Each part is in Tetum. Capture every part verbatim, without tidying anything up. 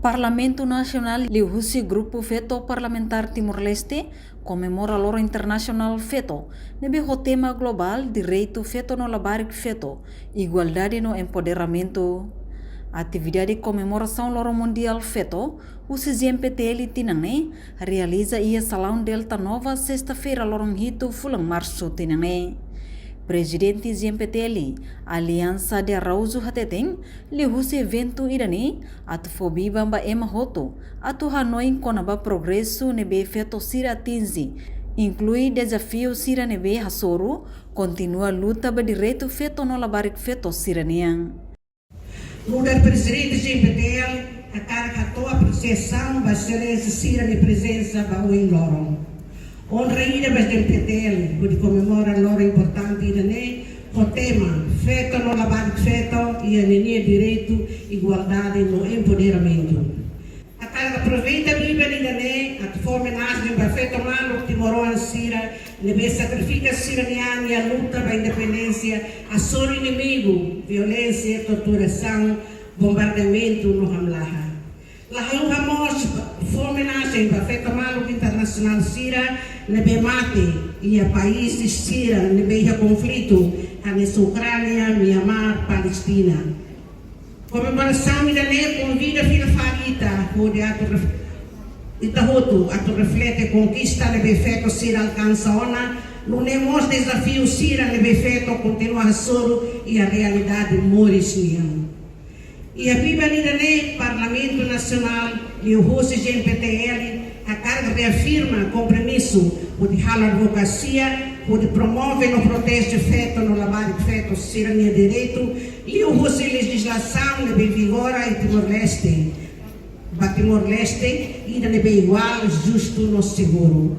Parlamentu Nasionál liuhusi Grupu Feto Parlamentár Timor-Leste komemora Loron Internasionál Feto, ne'ebé ho tema globál Direitu Feto no Labarik Feto, Igualdade no Empoderamentu. Atividade komemorasaun Loron Mundiál Feto, husi G M P T L tinan ne'e, realiza iha Salaun Delta Nova, sesta-feira, loron hitu fulan Marsu tinan ne'e. Prezidente G M P T L, Aliança de Araújo hateten, liuhusi eventu ida-ne'e, atu fó biban ba ema hotu, atu hanoin kona-ba progresu ne'ebé feto sira atinje, inklui dezafiu sira ne'ebé hasoru, kontinua luta ba direitu feto no labarik feto sira-nian. Nu'udar Prezidente G M P T L, hakarak hato'o apresiasaun ba Exelénsia sira-nia prezensa ba ohin loron. Onra ida ba G M P T L, hodi komemora loron importante ida-ne'e, ho tema Feto no Labarik Feto, iha ninia direitu, igualdade no empoderamentu. Hakarak aproveita biban ida-ne'e atu fó omenajen ba feto maluk timoroan sira ne'ebé sakrifika sira-nia an iha luta ba independénsia, hasoru inimigu, violénsia, torturasaun, bombardeamentu no hamlaha. La haluha mós fó omenajen ba feto maluk internasionál sira ne'ebé mate iha país sira ne'ebé iha konflitu, hanesan Ukránia, Mianmar, Palestina. Komemorasaun ida-ne'e konvida fila fali ita hodi atu ref-, ita hotu atu reflete konkista ne'ebé feto sira alkansa ona, nune'e mós dezafiu sira ne'ebé feto kontinua hasoru iha realidade moris nian. Iha biban ida-ne'e Parlamentu Nasionál liuhusi G M P T L hakarak reafirma kompromisu hodi halo advokasia, hodi promove no proteje feto no labarik feto sira-nia direitu, liuhusi lejizlasaun ne'ebé vigora iha Timor-Leste, ba Timor-Leste ida ne'ebé iguál, justu no seguru.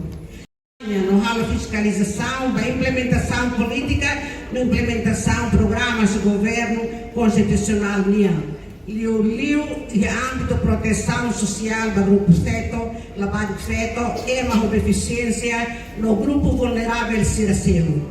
No halo fiskalizasaun ba implementasaun polítika no implementasaun programas governu konstitusionál nian, liuliu iha ámbitu protesaun sosiál ba grupu feto, labarik feto, ema ho defisiénsia no grupu vulneravel sira seluk.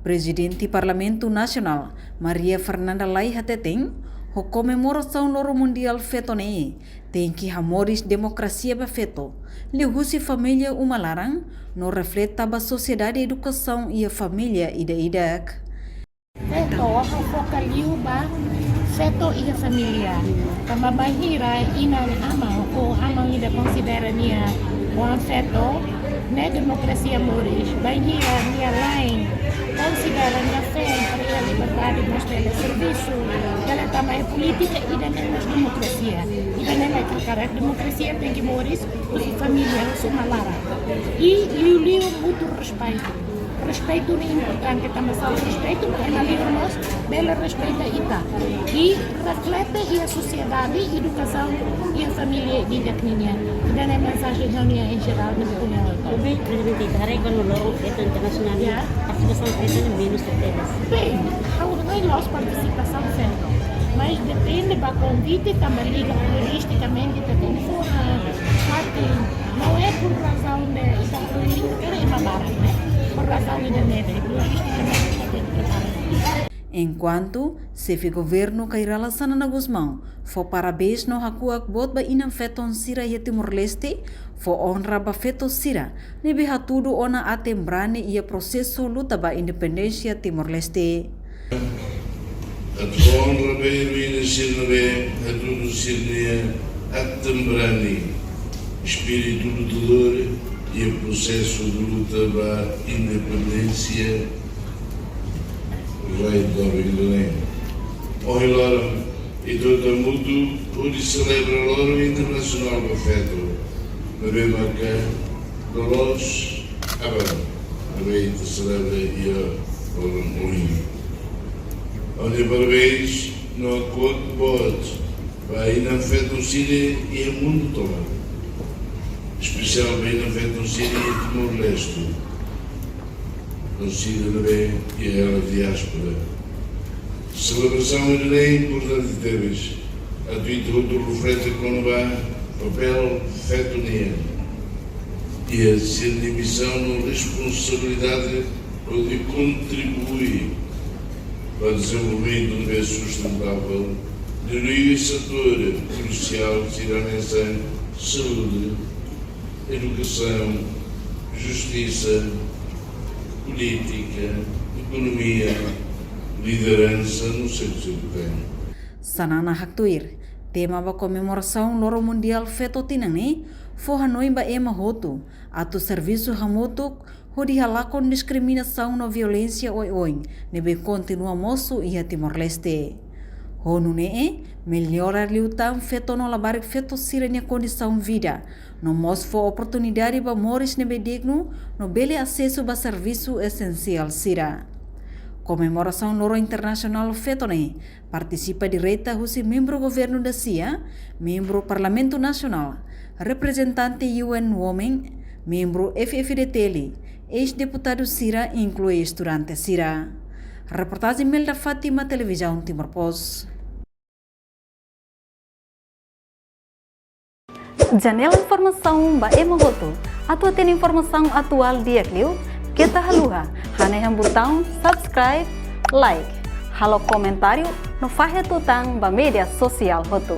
Prezidente Parlamentu Nasionál, Maria Fernanda Lay hateten, ho komemorasaun Loron Mundiál Feto ne'e, tenke hamoris demokrasia ba feto, liuhusi família uma laran, no refleta ba sosiedade edukasaun iha família ida-idak. Feto, ha'u foka liu ba feto iha família. Tanba bainhira inan-aman ou aman ida konsidera nia oan feto, ne'e demokrasia moris. Bainhira nia la'en konsidera nia feen para iha liberdade, mós bele servisu, bele tama iha polítika, ida-ne'e mós demokrasia. Ida-ne'e mak hakarak demokrasia tenke moris husi família, husi uma laran. I liuliu mútuo respeitu. Respeitu ne'e importante, tanba sala respeitu, ema liur mós bele respeita ita. I reflete iha sosiedade, edukasaun iha família ida-idak nian. Ida-ne'e mensajen ha'u-nian em geral, ne'e punha. Tudo bem, Prezidente, haree ba loron feto internasionál, ya, partisipasaun feto ne'e menus tebes. Bem, ha'u hanoin loos partisipasaun feto, mas depende ba konvite, tanba liga logistikamente, ita tenke fó, ah, parte, não é por razão de ita polítika, ema barak, ne'e? Por razão ida-ne'e, logistikamente ita tenke prepara. Enkuantu, Xefe Governu Kay Rala Xanana Gusmão fó parabéns no hakuak boot ba inan-feton sira iha Timor-Leste, fó onra ba feto sira ne'ebé hatudu ona aten-brani iha prosesu luta ba independénsia Timor-Leste. Atu fó onra ba eroína sira ne'ebé hatudu sira-nia aten-brani, espíritu lutadór iha prosesu de luta ba independénsia, vai dar o Belém. Ohin loron, ita hotu hamutuk hodi selebra Loron Internasionál ba Feto, ne'ebé maka loloos aban, ne'ebé ita selebra iha loron ohin. Ha'u-nia parabéns no hakuak boot ba inan-feton sira iha mundu tomak, espesiál ba inan-feton sira iha Timor-Leste, no sira ne'ebé iha hela diáspora. Selebrasaun ida-ne'e importante tebes, atu ita hotu reflete kona-ba papél feto nian, iha sira-nia misaun no responsabilidade hodi kontribui ba dezenvolvimentu ne'ebé sustentável Durante setór krusiál sira hanesan saúde, edukasaun, justisa, polítika, ekonomia, lideransa no servisu públiku. Xanana haktuir, tema ba komemorasaun Loron Mundiál Feto tinan ne'e fó hanoin ba ema hotu atu servisu hamutuk hodi halakon diskriminasaun no violénsia oioin ne'ebé kontinua mosu iha Timor-Leste. Ho nune'e, mellora liután feto no labarik feto sira-nia kondisaun vida, no mós fó oportunidade ba moris ne'ebé dignu no bele asesu ba servisu esensiál sira. Komemorasaun Loron Internasionál Feto ne'e partisipa direta husi membru governu da-sia, membru Parlamentu Nasionál, reprezentante U N Women, membru F F D T L, eis-deputadu sira, inklui estudante sira. Reportajen Melda Fátima, Televizaun Timor Post. Janela informasaun ba ema hotu. Atu hatene informasaun atuál di'ak liu, keta haluha hanehan butaun subscribe, like, halo komentáriu no fahe tutan ba média sosiál hotu.